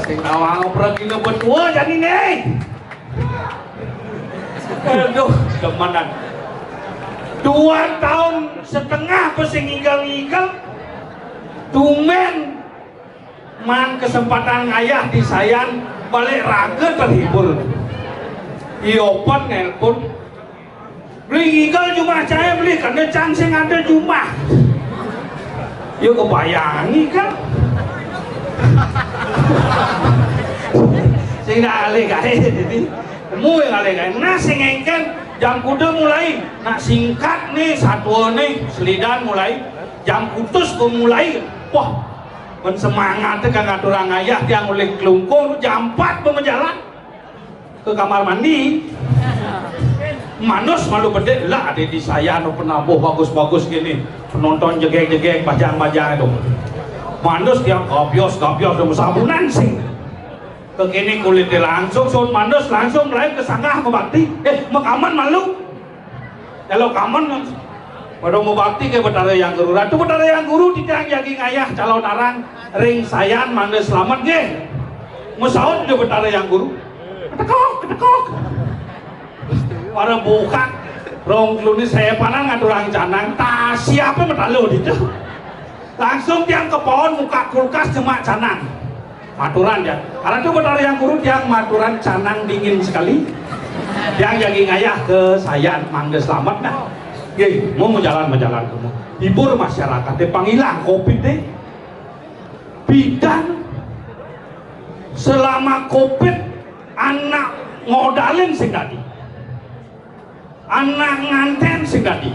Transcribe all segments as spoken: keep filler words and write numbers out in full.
Sing nawang pregina betua jani né. Aduh, demenan. Dua tahun setengah apa sing ngigel-ngigel. Tumbén man kesempatan ngayah di Sayan, balik raga terhibur. Iopan nelpon. Beli ngigel jumah cai beli, karena cang sing ada jumah. Ya kebayangi kan. Sing dah alih gaé, jadi temu yang alih gaé. Nah, sing engkén jam kuda mulai. Nak singkat nih, satua nih, selidan mulai. Jam kutus gua mulai. Wah, men semangat kan ngaturang ayah tiang oleh kelungkur jam empat gua menjalan ke kamar mandi. Manus malu bedek lah ada di saya anu penabuh bagus-bagus gini, penonton jegeg-jegeg bajang-bajang itu. Manus tiang gabios-gabios dong sabunan sing. Kekini kulitnya langsung sun manus langsung mulai ke sanggah mebakti. Eh, mekaman malu. Kalau kaman pada mebakti ke Betara Yang Guru. Ratu Betara Yang Guru titiang jagi ngayah calon arang ring Sayan mangda selamet nggih. Mesaut ke Betara Yang Guru. Ketekok, ketekok. Para buka rong keluni saya panang ngaturang canang. Tah siapa metalu ditu? Langsung tiang ke pohon muka kulkas jemak canang. Maturan ya. Karena itu Betara Yang Guru tiang maturan canang dingin sekali. Tiang jagi ngayah ke Sayan mangda selamet nah. Nggih, mau menjalan menjalan kamu. Hibur masyarakat deh panggilan covid deh. Bidan selama covid anak ngodalin sing dadi. Anak nganten sing dadi.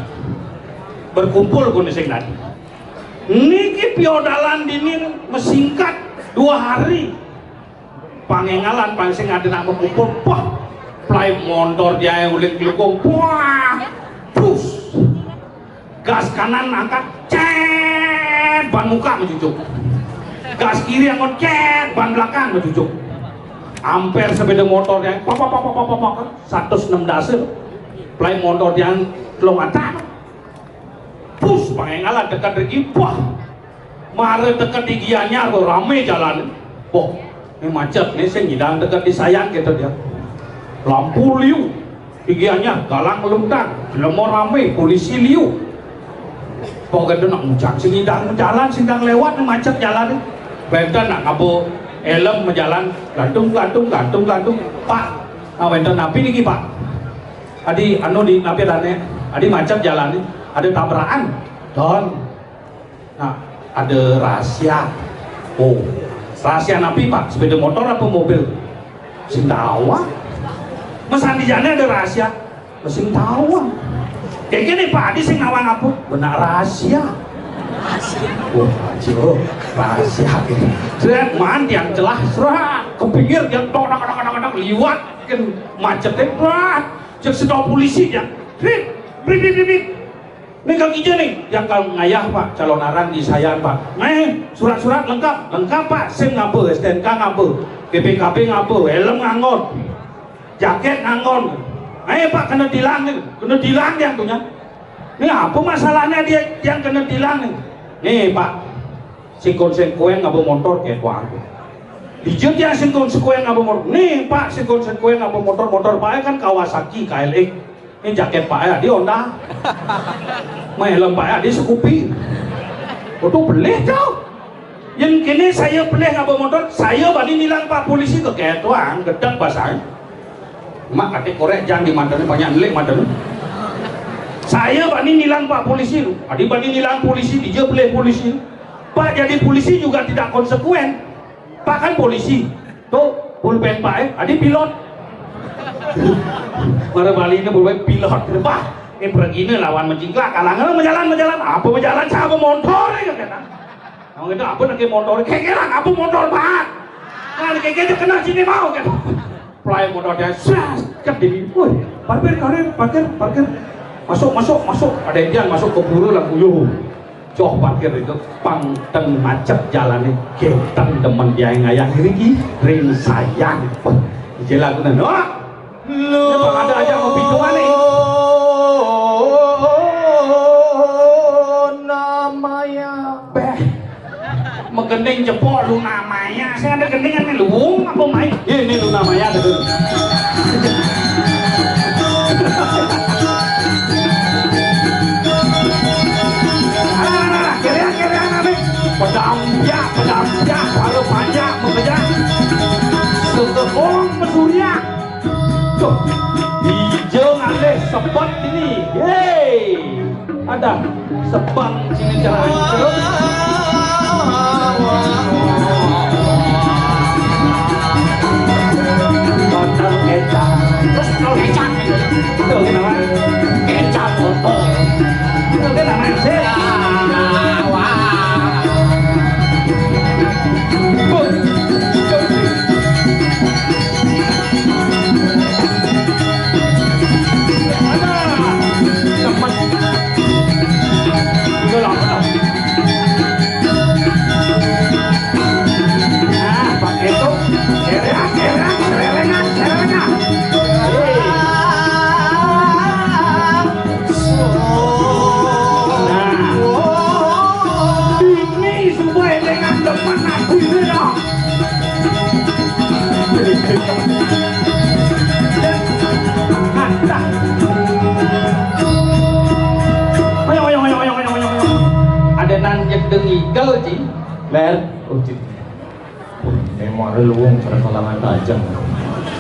Berkumpul kono sing dadi. Niki piodalan dini mesingkat dua hari. Pangengalan paling sing ada nak berkumpul. Wah, play montor dia yang ulik lukung. Wah, pus. Gas kanan angkat, cet, ban muka mencucuk. Gas kiri angkat, cet, ban belakang mencucuk. Amper sepeda motor yang pok pok pok pok pok pok, seratus enam dasar. Play motor yang telung atak. Pus, pangengalan dekat regi, wah. Mara dekat di Gianyar tuh rame jalan. Boh, ini macet nih, saya ngidang dekat di Sayan gitu dia. Lampu liu, di Gianyar galang melentang, jelema rame, polisi liu. Pokoknya nak muncak, sing ngidang jalan, sing ngidang lewat, macet jalan. Benten nak ngabo helm menjalan, gantung, gantung, gantung, gantung. Pak, nah benten napi niki Pak? Adi anu di napi dane? Adi macet jalan nih, ada tabrakan. Don. Nah, ada rahasia. Oh, rahasia napi Pak? Sepeda motor apa mobil? Sing tawang. Mesan di jane ada rahasia. Sing tawang. Kayak gini Pak Adi sing nawang apa? Benar rahasia. Oh, rahasia, oh, rahasia. Seret man tiang celah, serak ke pinggir tiang tok tok tok tok tok liwat kan macetnya berat. Cek sedot polisi tiang. Rit, rit, rit, rit, rit. Nih kang Ija nih, yang kang ngayah Pak, calon arang di Sayan Pak. Nih, surat-surat lengkap, lengkap Pak, sim ngapa, S T N K ngapa, B P K B ngapa, helm nganggon, jaket nganggon. Nih Pak, kena tilang nih, kena tilang yang punya. Nih apa masalahnya dia yang kena tilang nih? Nih Pak, sing konsekuen ngapa motor kayak kuang. Dijut yang sing konsekuen ngapa motor. Nih Pak, sing konsekuen ngapa motor, motor Pak kan Kawasaki K L X. Ini jaket Pak ya, di Honda. Mah helm Pak ya, di Scoopy. Itu pelih kau. Yang kini saya pelih ngaba motor, saya bani nilang Pak polisi ke ketuang, gedek basang. Mak kate korek jang di mantan banyak nelik mantan. Saya bani nilang Pak polisi tu. Adi bani nilang polisi, dia pelih polisi. Pak jadi polisi juga tidak konsekuen. Pak kan polisi. Tuh, pulpen Pak eh, adi pilot. Mara Bali ini pulpen pilot. Wah, ini pergi ini lawan mencingklak, kalangan menjalan menjalan, apa menjalan siapa motor ini kata. Kamu itu apa nak motor? Kekeran apa motor Pak? Nah, keke itu kena sini mau kan. Pelai motor dia sas ke diri. Woi, parkir karir, parkir, parkir. Masuk, masuk, masuk. Ada yang masuk ke pura lah, yo. Joh parkir itu pang ten macet jalannya, genten demen dia yang ngayah riki ring Sayan. Wah, jelas bener. Wah, lu ada aja mau pintuan nih. Namanya beh. Magending cepok Luna Maya. Sing ada gendingan nih, luwung apa mai? Iya, ini Luna Maya ada dulu. Alah, alah, alah, kirian, kirian, nih. Pedampiak, pedampiak, pala panjang, mengejak. Sekekong pesuriak. Tuh, hijau ngalih sebat ini. Hei, ada sebang sini jalan. Terus. Botol kecap. Terus botol kecap. Itu kenapa? Kecap botol. Itu kenapa? Wah. Nah, pakai itu. Serang, serang, serelengan, serelengan. Hei. Nah. Ini supaya dengan depan aku ini, ya. Ayo, ayo, ayo, ayo, ayo, ayo, ayo. Ada nan jedeng igel, Ci. Ler. Oh, Ci. Wah, emang ada lu wong pada kalangan tajam.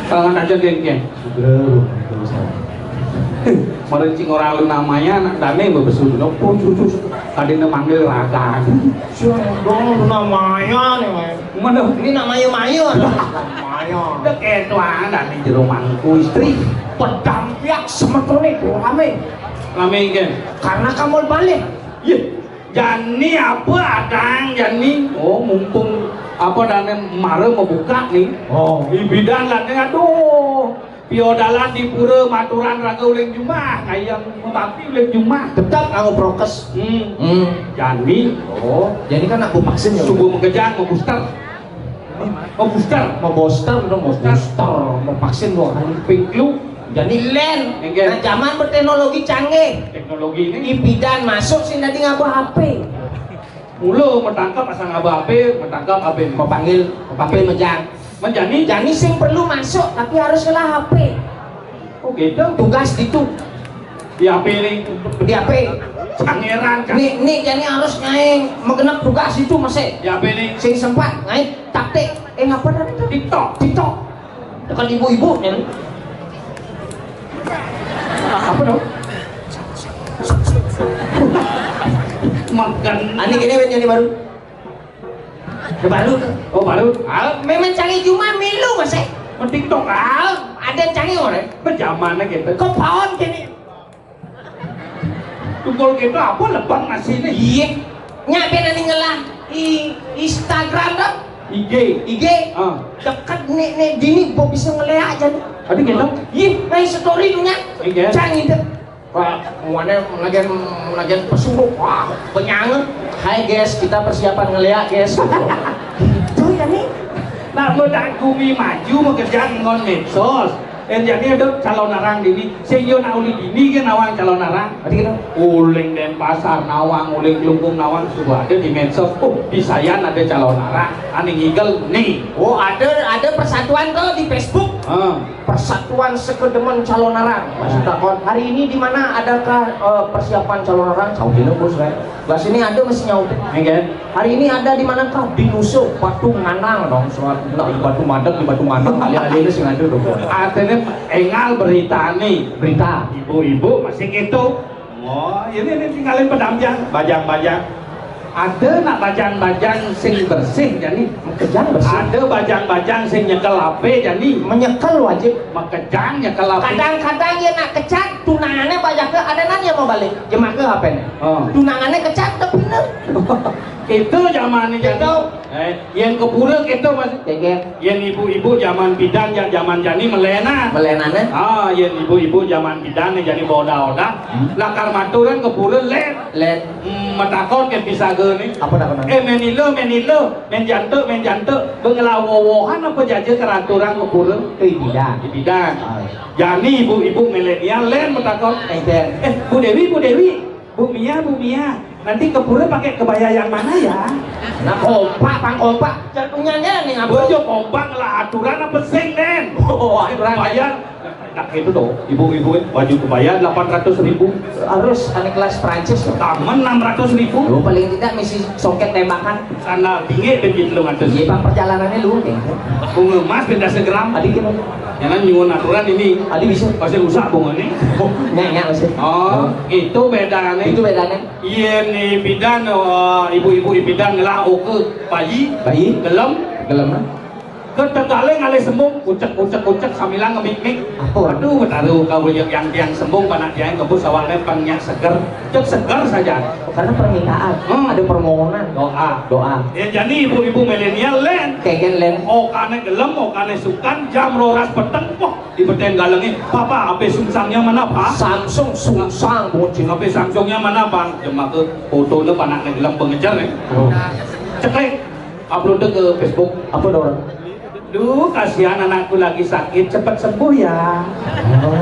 Kalangan tajam, geng, geng. Sudah, lu, itu sana. Mara cing orang lu namanya anak dane bebesu dulu. Pun susu kadene manggil raga. Siapa dong lu namanya nih, Mas? Mana? Ini namanya Mayu, namanya. Udah kayak tuang dan di jero mangku istri. Pedang piak semetone rame. Rame, geng. Karena kamu balik. Iya. Jani apa adang jani? Oh, mumpung apa dane mara mabuka nih. Oh, ibidan lane, aduh. Piodalan di pura maturan raga uling jumah, ngayang mabakti uling jumah. Tetap nganggo prokes. Hmm. Hmm. Jani. Oh, jadi kan aku vaksin ya. Subuh makejang, mabuster. Mabuster. Mabuster dong, mabuster. Mavaksin dong. Pingklu. Jadi len. Enggak. Nah, zaman berteknologi canggih. Teknologi ini. Ibidan masuk sing dadi ngaba H P. Mula matangkep asal ngaba H P, matangkep H P. Mapanggil H P mejang. Menjani? Jani sing perlu masuk, tapi harus ngelah H P. Oh, gitu. Tugas ditu. Di H P nih. Di H P. Pangeran, kan? Nih, nih, jani harus ngaé magenep tugas ditu, masih. Di H P nih. Sing sempat ngaé taktik. Eh, ngapa tadi tuh? TikTok. TikTok. Tekan ibu-ibu, ya. Apa dong? Makan. Ani gini, Ben, ini baru. Ya, baru tuh. Oh, baru. Ah, memang canggih cuma milu, Mas, eh. Mending tok, ah. Ada yang canggih, orang. Berjamannya gitu. Kok pohon gini? Tukul gitu apa lebang nasi ini? Iya. Nyak ben ani ngelah i Instagram dong. I G. I G. Ah. Deket nek nek dini gua bisa ngeleak aja nih. Tadi gitu? Iya, main story dunia. Iya. Canggih deh. Wah, muanya lagi lagi pesuruh. Wah, penyanget. Hai guys, kita persiapan ngeleak guys. Gitu ya nih. Nah, gua tak gumi maju mengejar ngon medsos. Eh, jadi ada calon arang dini. Sing yo nak uli dini kan awang calon arang. Tadi kita uling Denpasar nawang, uling Klungkung nawang, sudah ada di medsos. Oh, bisayan ada calon arang. Aning igel nih. Oh, ada ada persatuan tuh di Facebook. Ah. Persatuan Sekedemen Calon Arang. Maksud takon, hari ini di mana adakah eh, persiapan calon arang? Saudina bos kan. Bahas ini ada masih nyaut. Iya kan? Hari ini ada di manakah? Di Nusa, Batu Nganang dong. Soal enggak di Batu Madeg, di Batu Nganang, alih-alih ini sing ada dong. Artinya engal berita nih. Berita. Ibu-ibu masih gitu. Oh, ini, ini tinggalin pedampian, bajang-bajang. Ada nak bajang-bajang sing bersih jani. Kejang bersih. Ada bajang-bajang sing nyekel H P jani. Menyekel wajib. Makejang nyekel H P. Kadang-kadang ya nak kecat, tunangannya bajak ke ada nanya mau balik. Jemak ke H P-nya. Oh. Tunangannya kecat, tapi bener. Itu zaman ini jani. Eh, yang ke pura gitu, Mas. Geger. Yang ibu-ibu zaman bidan, ya zaman jani melenan. Melenannya? Ah, yang ibu-ibu zaman bidan nih jadi boda-oda. Hmm. Lakar maturan ke pura let. Let. Hmm, matakon ke pisaga nih. Apa takon? Eh, menilo, menilo, menjantuk, menjantuk. Bengelawowohan apa jaja keraturan ke pura? Eh, bidan. Di bidan. Ah. Jani ibu-ibu milenial let matakon. Eh, Ben. Eh, Bu Dewi, Bu Dewi. Bu Mia, Bu Mia. Nanti ke pura pakai kebaya yang mana ya? Nah, kompak, pang kompak. Jatuhnya nih, ngapa? Bojo kompak lah, aturan apa sing, Den? Oh, aturan. Bayar. Nah, itu tuh, ibu-ibu, eh, baju kebaya delapan ratus ribu. Harus anak kelas Prancis tuh. Taman enam ratus ribu. Lu paling tidak misi soket tembakan. Sana bingit dan gitu, lu ngatus. Iya, Bang, perjalanannya lu, ya. Bunga emas pindah segeram. Adi gimana? Jangan nyuwun aturan ini. Adi bisa. Pasti rusak bunga ini. Nyak, nyak, maksud. Oh, itu bedanya. Itu bedanya. Iya nih, bidan, oh, ibu-ibu bidan ngelah oke bayi. Bayi? Gelem. Gelem, ah. Ketegale ngalih sembung, ucek, ucek, ucek, sambilang ngemik-mik. Apa? Aduh, Betara, kau yang tiang sembung, panak tiang kebus awalnya pang nyak seger. Cek seger saja. Karena permintaan, hmm, ada permohonan. Doa. Doa. Ya, jadi ibu-ibu milenial, Len. Kegen, Len. Okane gelem, okane sukan, jam roras peteng, wah, di beten galengnya. Papa, H P Samsungnya mana, Pak? Samsung, Samsung, bocil. H P Samsungnya mana, Bang? Jemake fotonya panaknya gelem pengejar, ya. Oh. Ceklek, upload ke Facebook. Apa dong? Duh, kasihan anakku lagi sakit, cepet sembuh ya. Oh.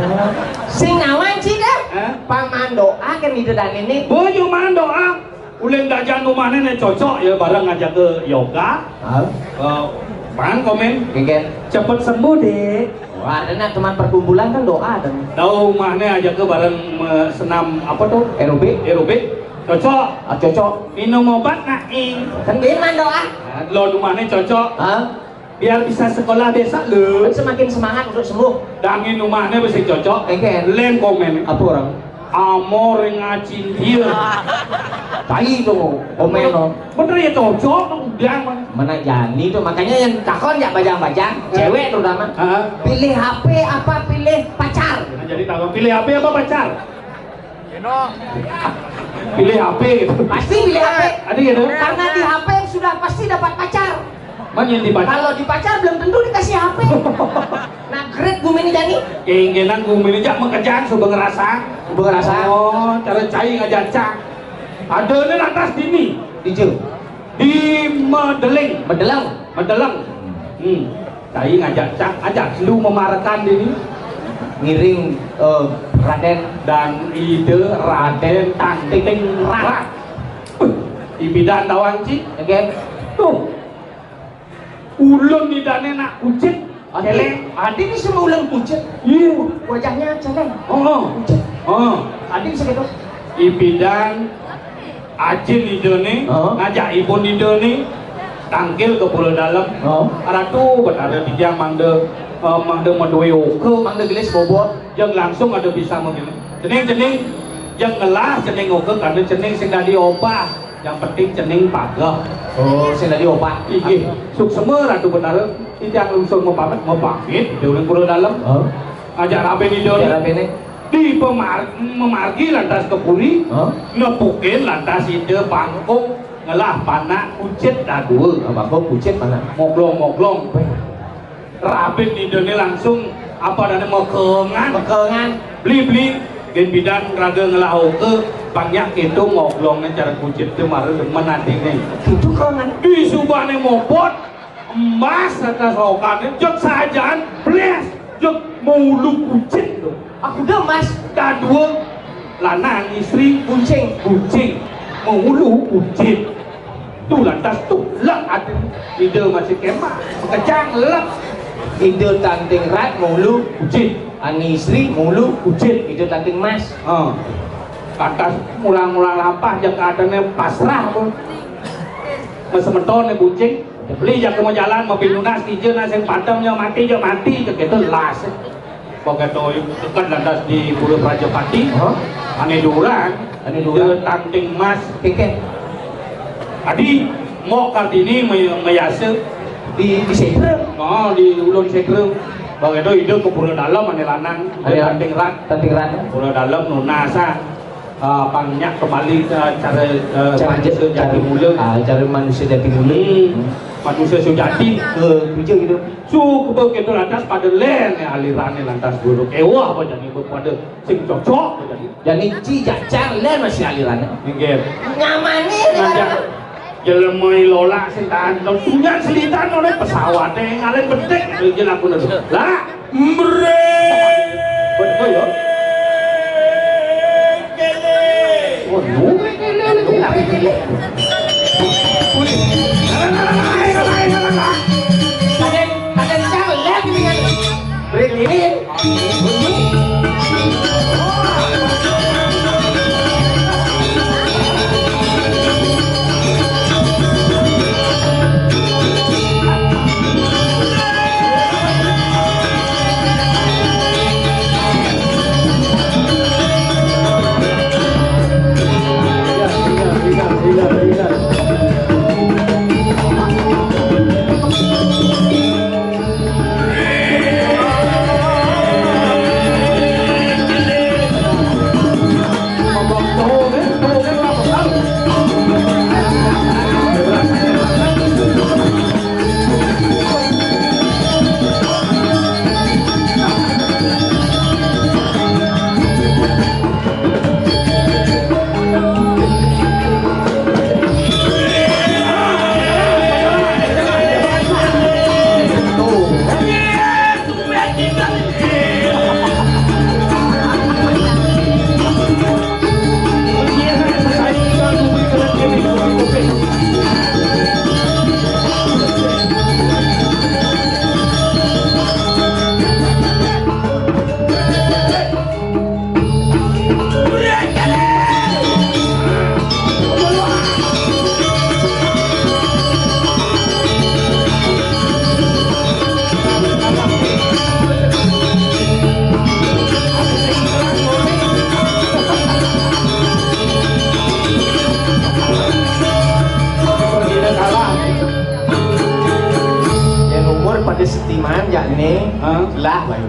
Sing ngawan sih dah. Hah? Paman doa kan itu dan ini. Bojo man doa. Ulin dajan rumahnya nih cocok ya, bareng ngajak ke yoga. Hah? Eh, man komen. Kegen. Cepet sembuh, Dek. Wah, ada nak teman perkumpulan kan doa dan. Tahu rumahnya ajak ke bareng me-, senam apa tuh? Aerobik. Aerobik. Cocok. Ah, cocok. Minum obat nak, Ing? Kan dia man doa. Nah, lo rumahnya cocok. Hah? Biar bisa sekolah besok, lu. Kan semakin semangat untuk sembuh. Dangin rumahnya mesti cocok. Kegen. Lem komen. Apa orang? Amor ngacin dia. Tai tuh, komen, no. Bener ya, cocok, no, bilang, man. Mana jani tuh, makanya yang takon ya bajang-bajang, eh, cewek terutama. Heeh. Pilih H P apa pilih pacar? Nah, jadi takon, pilih H P apa pacar? Pilih H P gitu. Pasti pilih H P. Ada gitu? Karena di H P sudah pasti dapat pacar. Man yang dipacar? Kalau dipacar belum tentu dikasih H P. Nah, great gumini jani. Kengkenan gumini jak mengejang, coba ngerasa. Coba ngerasa. Oh, cara cai ngajak cak. Ada ni lantas dini. Di je. Di Medeling. Medelang. Medelang. Hmm. Cai ngajak cak, ajak lu memarakan dini. Ngiring, eh, Raden. Dan ide Raden Tangting Rat. Beuh, ibidan tawang ci. Oke. Tuh. Ulun idane nak kucit. Adi, celeng. Adi ni semua ulun kucit. Iya. Wajahnya celeng. Oh, oh. Kucit. Oh. Adi bisa gitu. Ibidan ajin ida ni, oh, ngajak ibun ida ni tangkil ke Pura Dalem. Oh. Ratu Betara titiang mangda, eh, mangda madue oka, mangda gelis bobot. Jeng langsung ada bisa mengini. Cening, cening, jeng ngelah cening oka karena cening sing dadi obah. Yang penting cening pageh. Oh, sing dadi obah. Inggih, suksema Ratu Betara. Titiang langsung mapamit, mapamit, dia ulun Pura Dalem. Oh. Ajak rabin ida ni. Ajak rabin ni. Di pemar-, memargi lantas ke puri, oh, nepukin lantas ida bangkung ngelah panak kucit dadua. Ah, bangkung kucit panak. Moglong-moglong. Weh. Rabin ida ni langsung apa adanya mekengan. Mekengan. Beli-beli, gen bidan raga ngelah oka, pang nyak keto moglongne cara kucit tu mara demen atine. Itu kengan. Di subane mopot, emas atas okane, jeg sajaan, bles, jeg maulu kucit tu. Aku dah emas. Dadua, lanang, istri, kucing, kucing, maulu kucit. Tu lantas tu, lek ati ida masih kemah, kejang lek. Ida tanting rat maulu kucit. Ani istri maulu kucit. Ida tanting emas. Ha. Lantas mula-mula lampah jak katene pasrah pun. Mesemetone bucing. Beli jak kemo jalan, mapinunas, ija nang sing padem, nya mati, nya mati, nya gitu las. Pokoknya deket lantas di Pura Prajapati. Hah? Ane durang. Ane durang. Dia tanting emas. Keke. Adi, Mok Kartini me-, meyasa. Di, di Setra. Oh, di Ulun Setra. Pokoknya ida ke Pura Dalem, ane lanang. Ane tanting rat. Tanting rat. Pura Dalem nunas, ah. Ah, pang nyak kembali ke cara, eh, cara manusia jati mula. Ah, cara manusia jati mula. Hmm. Manusia sujati. Eh, kerja gitu. Su, kebe gitu lantas pada len, ya, alirannya lantas buruk. Ewah apa jadi pada sing cocok apa jadi. Jadi ci jajar len masih alirannya. Nggih. Nyaman nih. Jelema lola sing tahan, tunyan selitan oleh pesawat, eh, ngalih betik, lagi laku nado. Lah, mreng. Betul ya? Kene. Oh, lu kene, lu kene. Kadang, kadang salah dengan Brilin. Yang umur pada setiman, yakni Hah? Lah, bayu.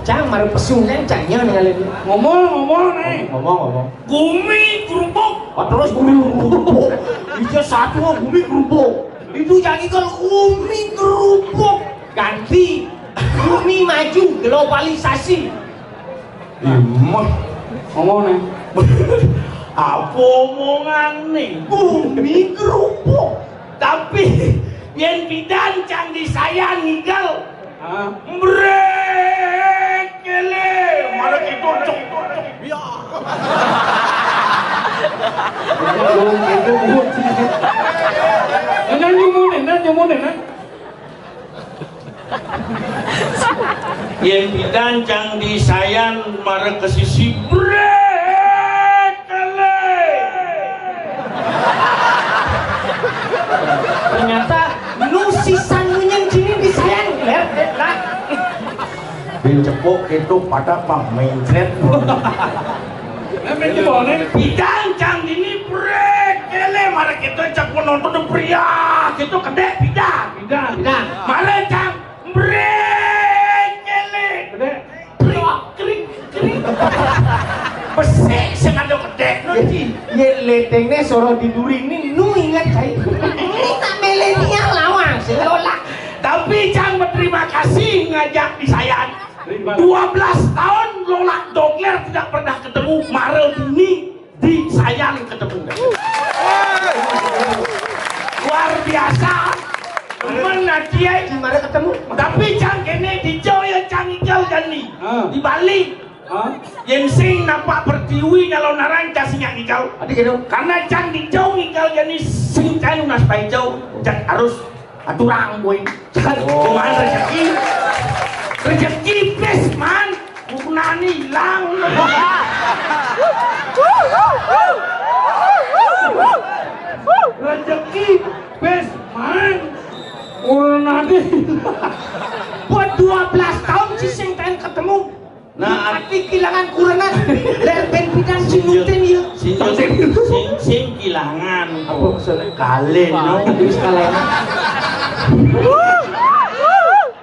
Cang, mari pesung, Cang, Cang, nyo ningalin. Ngomong, ngomong, nih. Ngomong, ngomong. Gumi gerubuk. Oh, terus gumi gerubuk. Itu satu gumi gerubuk. Itu jadi kalau gumi gerubuk. Ganti. Gumi maju, globalisasi. Imah. Ngomong, nih. Apa omongan nih? Gumi gerubuk. Tapi, yen bidan cang di sayan ngigel. Hah? Mrek, kele. Mana kita cek. Ya. Belum itu, Bu. Nah, nyumunin, nah, nyumunin, nah. Yen bidan cang di sayan mara ke sisi, mrek, kele. Ternyata nu sisan munyen sini di sayan, ler, ler, nah. Bin cepuk itu pada pang mencret. Emang di mana? Bidan cang dini brek kele, mara kita cak penonton pria, kita kedek bidan. Bidan. Bidan. Mara cang brek kele. Kedek. Krik, krik, krik. Besik sing ada kedek nanti. Ye, leteng ne soro di during ni, nu ingat kai. Ini tak milenial lawan, seolah. Tapi cang berterima kasih ngajak di sayan. Dua belas tahun Lola Dogler tidak pernah ketemu, mara dini di sayan ketemu. Luar biasa. Temen nanti ai. Di mana ketemu? Tapi cang kene di jauh ya cang igal jani. Ah. Di Bali. Ah. Yen sing nampak pertiwi nyalon narang cang sing ngigal. Adi gitu. Karena cang di jauh ngigal jani sing cang lunas pai jauh. Cang harus aturang, boy. Jangan Oh. Kuman rezeki. Rezeki pes, man. Bukan hilang. Rezeki pes, man. Kuman hilang. Buat dua belas tahun sih sing pengen ketemu. Nah, ati kehilangan kurangan. Ler ben pidan sing nunten ya. Sing, sing, sing kehilangan. Apa maksudnya? Kalen, no. Wis kalen.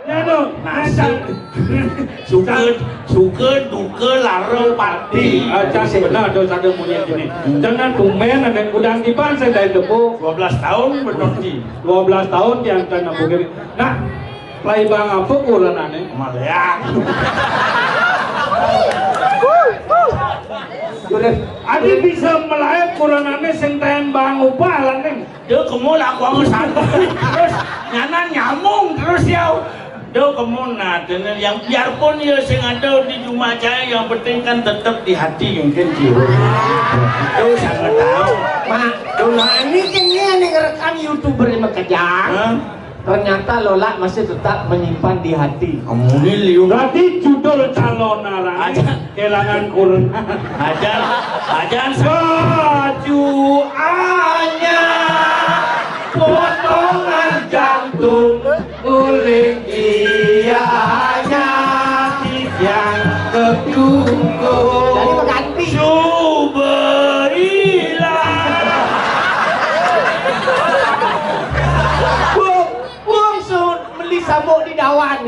Ya, no. Nasib. Suka, suka, duka, lara, pati. Ah, cang benar, ada satu bunyi gini. Jangan tumben ada gudang di ban saya dari debu. Dua belas tahun benar, Ji. Dua belas tahun yang kan aku gini. Nah, Lai bang apa kuranane? Maleak. Adi bisa melayak kuranane sing taen bang upah lah, Neng. Dia kemul aku angus satu. Terus nyana nyamung terus ya. Dia kemul nah, dengan yang biarpun ya sing ada di rumah saya, yang penting kan tetap di hati mungkin jiwa. Itu sangat tahu. Mak, dulu ini kan dia nih ngerekam YouTuber yang makejang. Hah? Ternyata Lola masih tetap menyimpan di hati. Amunin liu. Berarti judul calon narang aja kehilangan kurun. Aja, aja. Baju anyar, potongan jantung, uling ianya, yang kedua. Jadi mengganti. Suberilah. Wong, wong sun meli sambok di dawan.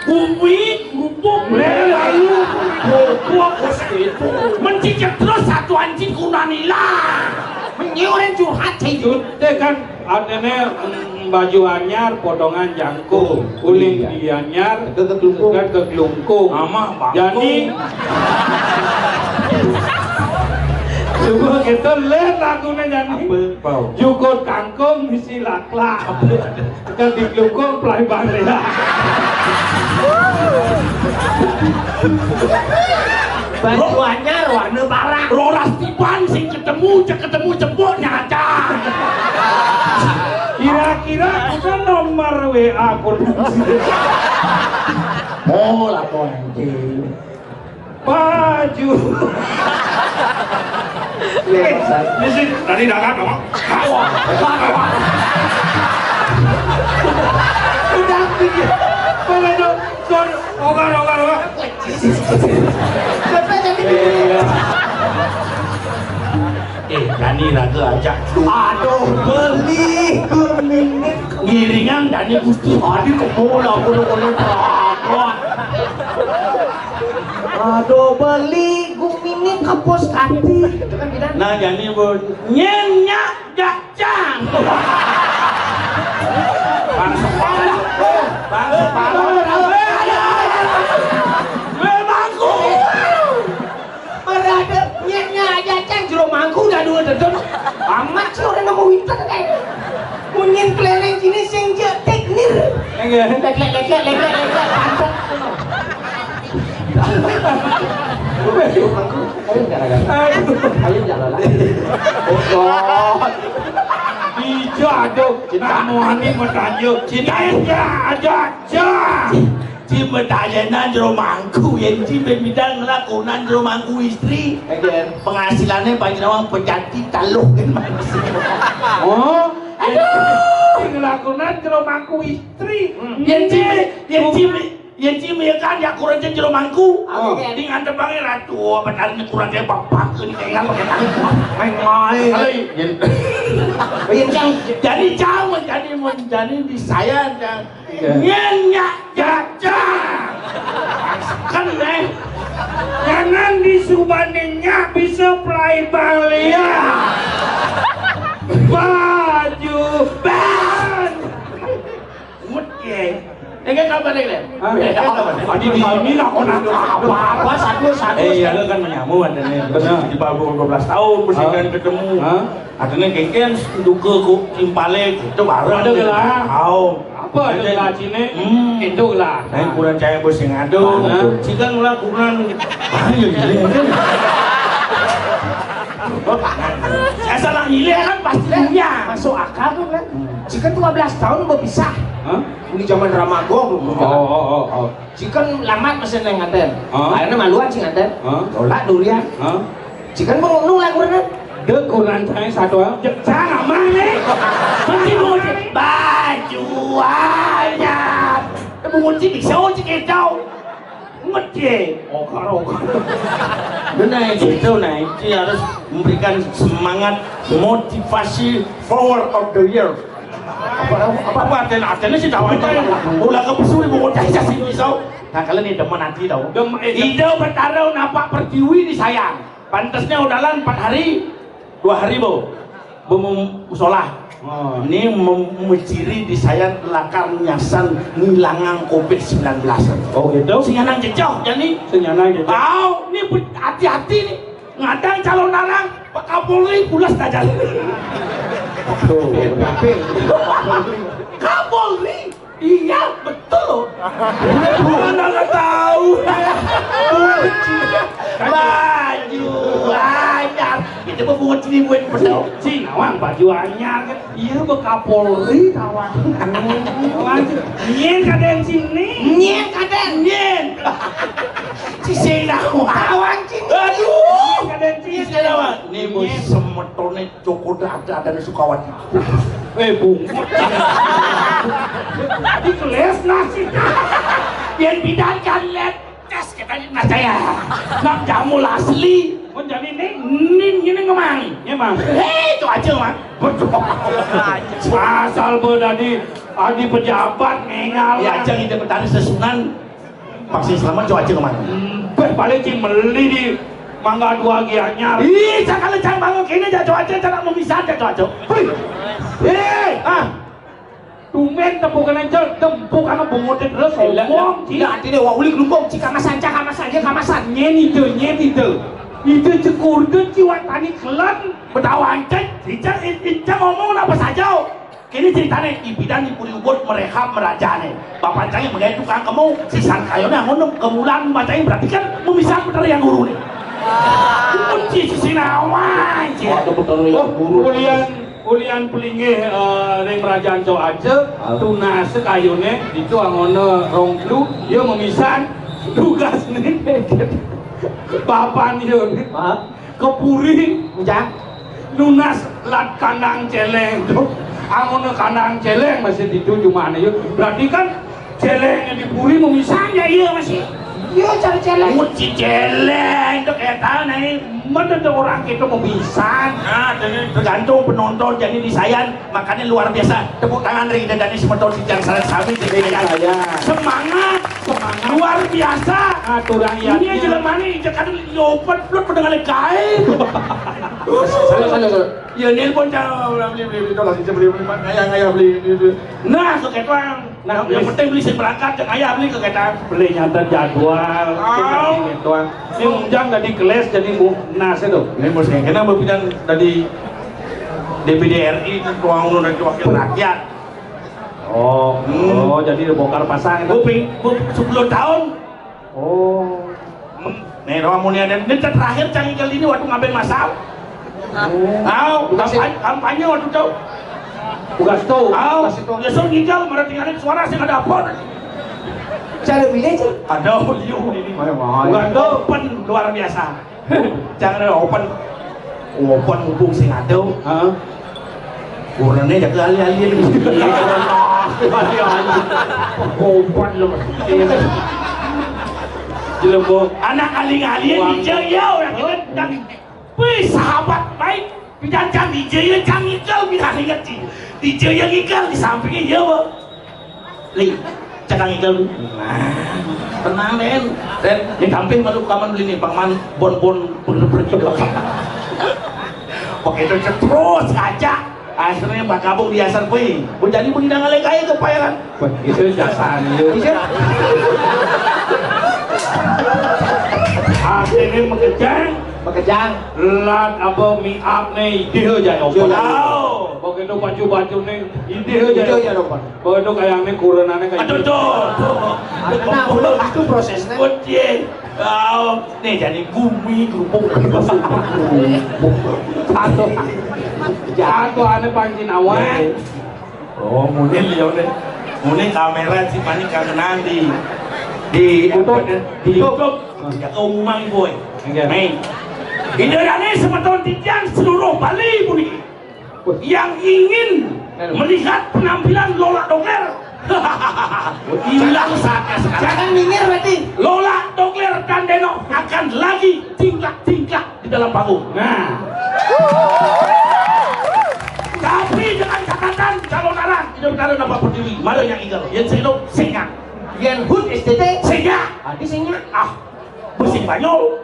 Bumi, gubuk, lalu, gubuk, bos itu. Mencicik terus satu anjing kunan hilang. Menyiurin curhat, cai. Jute kan, artinya, mm, baju anyar, potongan jangkung. Uling anyar, ke kelungkung. Ke kelungkung. Mama, bangkung. Jadi, coba kita lihat lagunya, jadi. Apa? Jukut kangkung, misi laklak. Kan di Klungkung, Plai Bangli. Baju anyar warna barak. Roras tiban sing ketemu, cek ketemu cepuk nyata. Kira-kira kita nomor W A kurang. Oh, lah, kok nanti. Baju. Eh, di sini tadi dagang apa? Kawa. Kawa. Udah pikir. Mana dong? Kor, ogar, ogar, ogar. Sampai jadi. Iya. Eh, Dani raga aja. Aduh, beli kuning. Ngiringan Dani Gusti. Adi kepala, kudu-kudu. Aduh, beli gumini kepos kati. Nah, jadi bu-, nyenyak jacang. Bang Sepang. Bang Sepang. Memangku. Berada nyenyak jacang jero mangku udah dua dedon. Amat sih orang nemu winter kayak. Munyin kelereng sini sing jek teknir. Enggak. Lek, lek, lek, lek, lek, lek, lek, pantat. Ayo, gara-gara. Ayo, jalan lah. Oh, God. Ija, aduh. Cinta. Kamu ani bertanya. Cinta. Ija, aja, aja. Ci bertanya jero mangku, yang ci bidang ngelakonan jero mangku istri. Again. Penghasilannya panjenengan pejati taluh kan manis. Oh, aduh. Ngelakonan jero mangku istri. Hmm. Yang ci, yang ci Yen ci miakan ya kurang jero mangku. Oh. Di ngadep bae ratu, apa caranya kurang kayak bapak ini kayak apa kita? Main-main. Hai. Yen, yen cang. Jadi jauh, jadi men-, jadi di saya dan iya. Nyen nyak jaja. Kan, eh. Jangan disubaninya bisa pelai balia. Baju ban. Mut, ye. Ini kan kabar ini, Le? Hah? Eh, kabar. Adi di sini lah, kok nanya apa? Apa, satu, satu. Eh, iya, lu kan menyamu ada nih. Benar. Di bawah dua belas tahun, mesti kan ketemu. Hah? Ada nih, kengken, duka, kok, timpale, itu baru ada lah. Tahu. Apa ada lah, sini? Hmm. Itu lah. Nah, kurang cahaya bos yang ada. Hah? Sih kan lah, kurang. Ah, iya, iya, iya. Saya salah milih kan, pasti punya. Masuk akal tuh, kan? Jika dua belas tahun berpisah. Hah? Ini zaman Ramago. Oh, oh, oh, oh. Jika lambat masih neng nganten. Hah? Akhirnya maluan sih nganten. Hah? Tolak durian. Hah? Jika mau nung lah kurang. Dek kurang saya satu. Jek sana mana? Mesti mau baju aja. Mau ngunci bisa ngunci kita. Ngedie, ogar-ogar. Benar itu, nah, itu harus memberikan semangat motivasi forward of the year. Apa, apa, apa artinya? Artinya sih tahu aja. Ulah ke pesuri mau cari sih bisa. Nah, kalian ini demen hati tahu. Dem-, eh, dem- Ida Betara napak pertiwi di sayang. Pantasnya udalan empat hari. Dua hari, Bu. Bu, mem-, musola. Oh. Ini mem-, menciri di saya lakar nyasan ngilangang covid sembilan belas. Oh, gitu? Sing nyanang jejoh, jani. Sing nyanang jejoh. Tahu, ini bu-, hati-hati nih. Ngadang calon narang, Pak Kapolri pulas tajal. Tuh, tapi Kapolri. Iya, betul loh. Mana nggak tahu? Baju anyar. Itu mau buat Iwit pedok. Cing, awang baju anyar kan. Iya, be Kapolri tawang. Tawang, cing. Nyén kadén cing ni. Nyén kadén. Nyén. Sisi nawang. Tawang cing. Aduh. Nyén kadén cing. Sisi nawang. Ini bos semetoné Joko Dada dan Sukawati. Eh, bungut. Tadi keles nasi. Yén bidan kan lét. Tes kita ni nacaya. Nak jamul asli. Mun jani ni, ni, ni ngemang, ngemang. Hei, itu aja, Mang. Asal be dadi, adi pejabat ngengal. Ya, aja kita petani sesunan. Vaksin selamat, coba aja kemana? Hmm, beh, paling cing meli di Mangga Dua gianya. Ih, cakal cang bangun kini, coba aja, cara memisah, coba aja. Hei. Hei, ah. Tumbén tempukan aja, tempukan bunguté terus. Lah, sombong, lah, cing. Lah, artinya, wah, uli gelumbung, cing, kamasan, cang, kamasan, ya, kamasan. Nyén itu, nyén itu. Itu cekur, itu ciwat tani kelan, betawancet, cing, cing, cing, ngomong apa saja. Kini ceritané, ipidan di Puri Ubud merehab merajané. Bapak cangé megai tukang kemu, sisan kayuné angon kemulan macai, berarti kan memisah Betara Hyang Guru nih. Kunci sisi nawang, cing. Waduh, Betara Hyang Guru. Ulian Ulian pelinggih, eh, ring Merajan Cok Aca, ah, tunas kayuné, ditu angona rong telu, ya memisan tugas ni. Bapan ya ni. Maaf. Ke puri. Ujang. Nunas lat kandang céléng tu. Angona kandang céléng masih ditu jumahné ya. Berarti kan céléngnya di puri memisan ya, iya masih. Iya, cara céléng. Mun si céléng tu kayak tahu nih, mana tu orang kita memisan. Nah, jadi tergantung penonton jadi di sayan, makanya luar biasa. Tepuk tangan dari kita dari semeton si Jang Sarat Sami jadi saya. Semangat, semangat. Luar biasa. Ah, turang ya. Ini aja lemah nih, jangan diopen lu pendengar kain. Salah, salah, salah. Ya, nelpon cara beli, beli, beli, tolong, beli, beli, beli, ngayah, ngayah, beli, beli, beli. Nah, seketuan. Nah, yang penting beli sing berangkat, cek ayah beli ke kita. Beli nyantet jadwal. Au. Ini ujang dari kelas, jadi bu, nah, saya tuh. Ini bos, kena berpindah dari D P D R I, ketua umum dan wakil rakyat. Oh, hmm, oh, jadi bongkar pasang itu. Bu, ping-, bu, sepuluh tahun. Oh. Hmm. Nih, doang mau nih ada. Ini terakhir cang ikel ini waktu ngaben masal. Oh. Au, kampanye, kampanye waktu itu. Tugas tuh. Au, tugas itu. Ya, so ngikel, mana tinggalin suara sih ada apa? Cara beda aja. Ada liu ini. Oh, ya, wah. Tugas tuh. Open luar biasa. Jangan ada open. Open mumpung sing ada. Heeh. Kurangnya jaga ahli-ahli ini. Ahli-ahli. Open lu. Jelebok. Anak ahli-ahli ini, ya, orang kita. Wih, sahabat baik, pidan cang D J ya, cang ikel, pidan inget, Ci. D J yang ikel di sampingnya, ya, Bo. Li, cang ikel. Nah, tenang, Den. Den, di samping malu kaman beli nih, Bang Man, bon-bon, bener-bener gitu. Pakai itu terus aja. Akhirnya Pak Kabung diasar, wih, mau jadi begini ngalek aja ke payaran. Wah, itu jasan lu. Iya. Artinya mekejang. Mekejang. Lat apa mi up nih, idih aja open. Iya. Wow. Begitu baju-baju nih, idih aja. Idih aja open. Begitu kayak nih kurenane kayak. Aduh, gitu. Tuh, tuh. Nah, nah, udah itu prosesnya. Betul. Wow. Nih jadi bumi kerupuk. Satu. Satu ane panci nawang. Oh, muni liya ne. Muni kamera si panik kangenan di, di YouTube. Apa, di YouTube. Ya, keumuman, boy. Enggak. Nih. Ida dane semeton titiang seluruh Bali puniki. Yang ingin melihat penampilan Lola Dogler. Hilang saatnya sekarang. Jangan nyinyir berarti. Lola Dogler dan Denok akan lagi tingkah-tingkah di dalam panggung. Nah. Tapi dengan catatan, calon arang, tidak bertaruh nama Pertiwi. Mana yang ingat? Yang sing singa. Yang hut S T T. Singa. Adi singa. Ah, besi Banyol.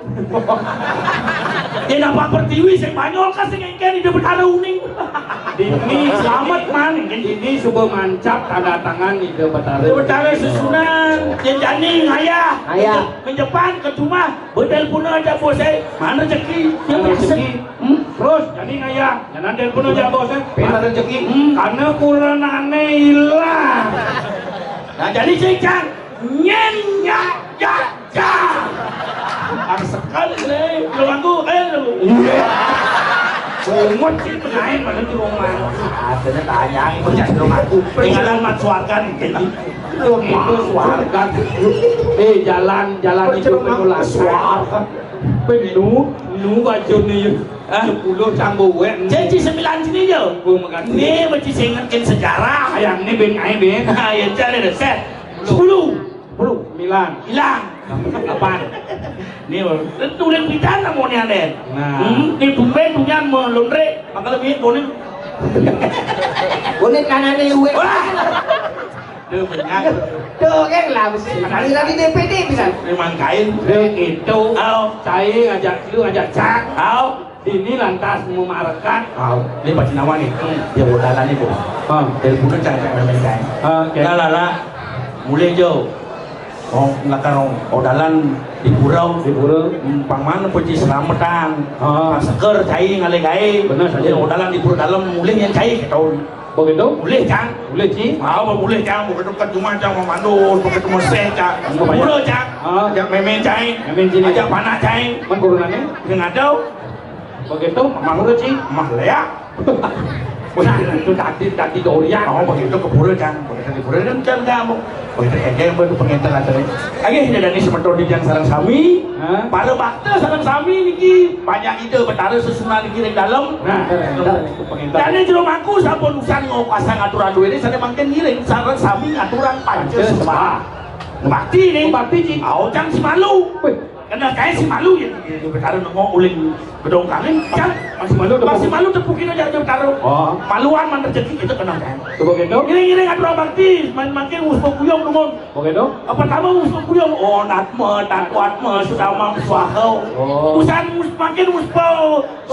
Yang nama Pertiwi sing Banyol kan sing engken tidak bertaruh uning. Dini selamat man, ini coba mancap tanda tangan ide Betara. Betara susunan, yang jani ngayah. Ngayah. Ke Jepang, ke rumah, betelpon aja bos saya, mana rezeki? Yang rezeki. Hmm? Terus, jadi ngayah, jangan telepon aja bos saya. Mana rezeki? Hmm, karena kuranane hilang. Nah, jadi sih, Cang, nyen, nyak, jak, cang. Sekali, eh, lu lagu, eh, lu. Iya. Pungut sih, main mana di rumah. Katanya tanya, itu jadi rumahku. Tinggalan mat suarga nih, jadi. Itu suarga. Eh, jalan, jalan itu suarga. Penuh, nu baju nih. Hah? Sepuluh canggo wek. Janji sembilan sini, Jo. Gua makan. Nih, baju sing ngerti sejarah. Yang ini ben, ayo, ben. Ayo, cari deh, set. Sepuluh. Sepuluh, sembilan. Hilang. Delapan. Nih, tulis pidan namanya, Den. Nah. Hmm, nih, tumben punya melonre. Maka lebih bonek. Bonek kanan nih, wek. Wah. Tuh, benar. Tuh, kan lah, mesti. Tadi D P D bisa. Memang kain. Itu. Au. Cai ngajak lu, ngajak cak. Au. Ini lantas memarekan. Au. Ini pasti nama nih. Hmm. Ya, udahan nih, Bu. Ah. Teleponnya cak, cak, memang kain. Oke. Lah, lah, lah. Mulai, Jo. Oh, lakar, oh, odalan di pura. Di pura. Hmm, pang mana puji selamatan. Ah. Pang seger, cai, ngalih gae. Benar saja. Jadi, odalan di pura dalam, mulih yang cai, kita. Begitu? Boleh, Cang. Boleh, Ci. Mau, boleh, Cang. Begitu ke rumah, Cang, mau mandul, begitu mau seh, Cang. Mau bayar. Boleh, Cang. Ah. Ajak memen, Cang. Memen sini. Ajak panak, Cang. Man gurunannya? Yang ada. Begitu, mah boleh, Ci. Mah lea. Nah, itu tadi, tadi dorian. Oh, begitu ke pura, Cang. Begitu ke pura, kan, Cang, kamu. Oh, itu kayaknya yang baru penginten aja nih. Oke, jadi ini semeton di Jang sareng sami. Hah? Para bakta sareng sami niki banyak ide Betara sesunan niki ring dalem. Nah, penginten. Dane jero mangku sampun usan ngawasa ngaturang duwene sane mangkin ngiring sareng sami ngaturang panca sembah. Bakti nih. Bakti, Ci. Aocang semalu. Wih. Kena kae semalu ya. Betara nengok uling gedong kangin. Cang. Masih malu, masih malu tepukin aja aja Betara. Oh. Maluan man rezeki kita kena kae. Coba gitu. Ngiring-ngiring ngaturang bakti, man mangkin uspa kuyung dumun. Oke, dong. Apa nama uspa kuyung? Oh, natma, tatwatma, sudamang, swaha. Oh. Usan us-, makin uspa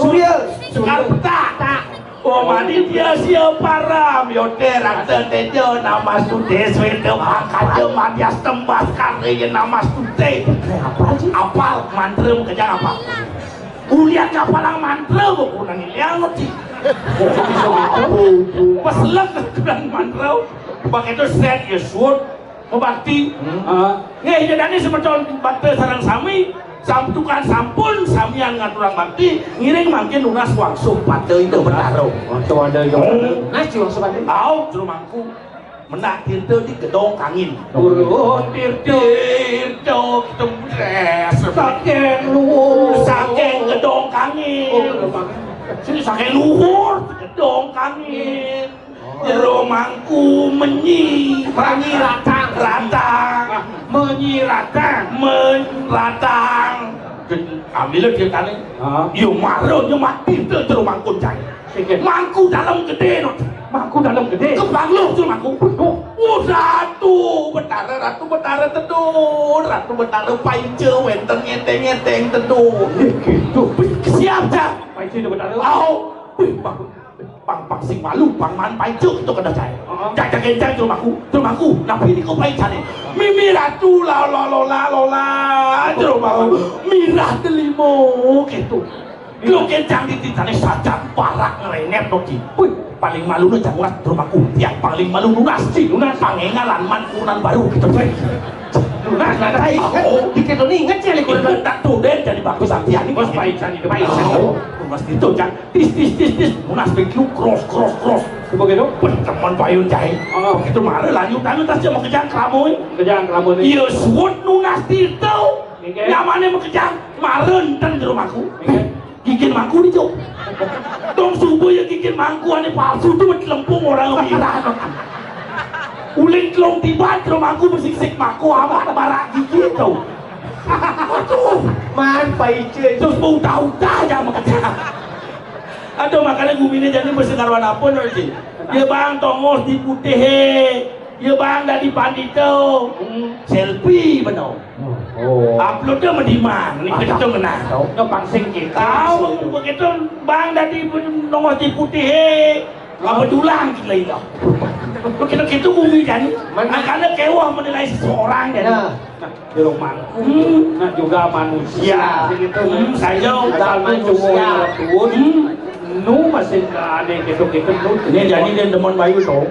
Surya. Sekar petak. Oh, manitya sia param, yote rakta teja, namastuti, sweta bhakaja, madhyastambhaskare, namastuti. Apa sih? Apal, mantra, kejang apa? Ulian kapalang mantra, buku nani liang, Ci. Peselek, mantra. Pakai itu set, ya, suit. Mabakti. Hmm. Ah. Nggih, ida dane semeton bakta sareng sami, samtukan sampun samian ngaturang bakti, ngiring mangkin nunas wangsuh pada Ida Betara. Wangsuh pada Ida Betara. Hmm. Nah, si wangsuh pada. Au, jero mangku. Menak tirta di gedong kangin. Turun tirta. Tirta ketemu. Saking luhur. Saking gedong kangin. Oh, gedong kangin. Sini saking luhur, gedong kangin. Jero mangku menyi. Menyi ratang. Ratang. Menyi ratang. Men-, ratang. Ambil dia tadi. Hah? Yo maro nyemak pintu jero mangku, Cai. Sing. Mangku dalam gede, no. Mangku dalam gede. Kebang lu jero mangku. Waduh. Oh, Ratu Betara, Ratu Betara Tedun, Ratu Betara Paica wenten ngeteng-ngeteng Tedun. Eh, gitu. Siap, Cai. Paica Betara. Au. Wih, Bang. Pang, pang sing malu, pang man paica to kena cai. Heeh. Cak, cak, kencang jero mangku, jero mangku. Napi niku paicane? Mimi ratu la la la la la la, jero mangku. Mirah delima gitu. Lo kencang di titane sajak parak ngrenet to, Ci. Wih, paling malu no janguras jero mangku. Tiang paling malu nunas, Ci. Nunas pangengalan man kunan baru gitu, Ci. Nunas, nunas, Ci. Oh. Dikit ni inget, Ci, ale kunan. Inget tak tuh, Den, jadi bagus artian. Bos paicane, paicane. Oh, nunas gitu, Cak. Tis, tis, tis, tis. Nunas ping telu, kros, kros, kros. Coba gitu. Wah, temen payun cai. Oh. Begitu mara lanjut, anu tas dia makejang keramu. Makejang keramu ni. Iya, suwut nunas tirta. Nggih. Nyamane makejang, mara enten jero mangku. Nggih. Gikin mangku ni, Cuk. Dong subuh ya gikin mangku ane palsu tu lempung orang mirah. Uling telung tiban jero mangku mesti sik mangku awak barak gigi tu. Aduh, man paice. Terus mau udah-udah aja makanya. Aduh, makanya gumine jani mesti karuan apa no, Ci? Ya, Bang, tongos di putih, he. Ya, Bang, dadi pandita. Hmm. Selfie benar. Oh. Upload tu mediman. Ni kita menang. Tahu ke pangsing kita. Tahu begitu, Bang, dadi tongos di putih, he. Apa dulang kita ini? Begitu-gitu gumi jani. Mana? Makanya kewah menilai seseorang jani. Nah. Jero mangku. Hmm. Nah, juga manusia. Ya. Begitu. Hmm, saya asal manusia. Hmm. Nu masih ane gitu-gitu nu. Ini jadi dia demen bayu to.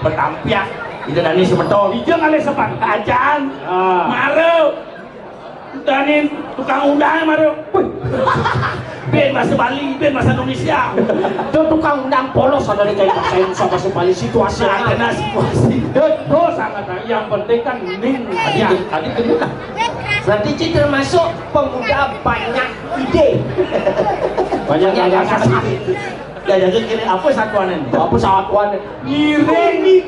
Betampiak. Kita dani semeton. Ija ngalih sepat kacan. Ah. Mara. Dani tukang undang mara. Wih. Bén bahasa Bali, bén bahasa Indonesia. Tuh tukang undang polos ada di kayak saya bahasa Bali situasi. Nah, kena situasi. Betul sangat. Yang penting kan ning. Tadi tadi kena. Berarti Ci termasuk pemuda banyak ide. Banyak gagasan. Ya, jadi kira apa satuan ini? Apa satuan? Ngiring.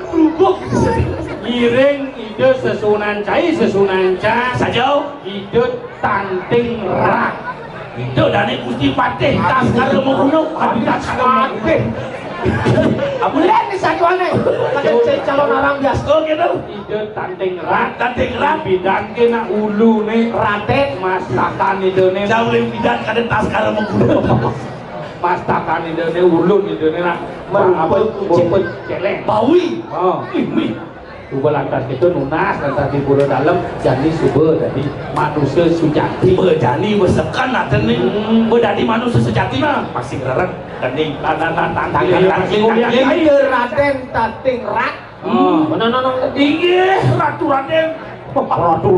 Ngiring ide sesunan cai, sesunan ca. Saja. Ide tanting rat. Ide dane Gusti Patih, tas karo menggunung. Aduh, tas karo menggunung. Apa? Lihat nih satuannya. Ada calon orang biasa. Oh, gitu. Ide tanting rat. Tanting rat. Bidan kena ulu nih. Raten. Mastakan idene. Jauh lebih bidan kada tas karo menggunung. Mastakan idene, ulun idene lah. Merumput apa? Merumput celeng. Bawi. Oh. Wih, wih. Coba lantas kita nunas, lantas di pura dalam, jani suba dadi manusia sujati. Bejani besekan aten nih. Hmm. Bedadi manusia sejati mah masih ngererek. Kening. Tangan, tangan, tangan, tangan, tangan, tangan. Ide Raden Tating Rat. Oh. Mana, mana, mana? Inggih, Ratu Raden. Ratu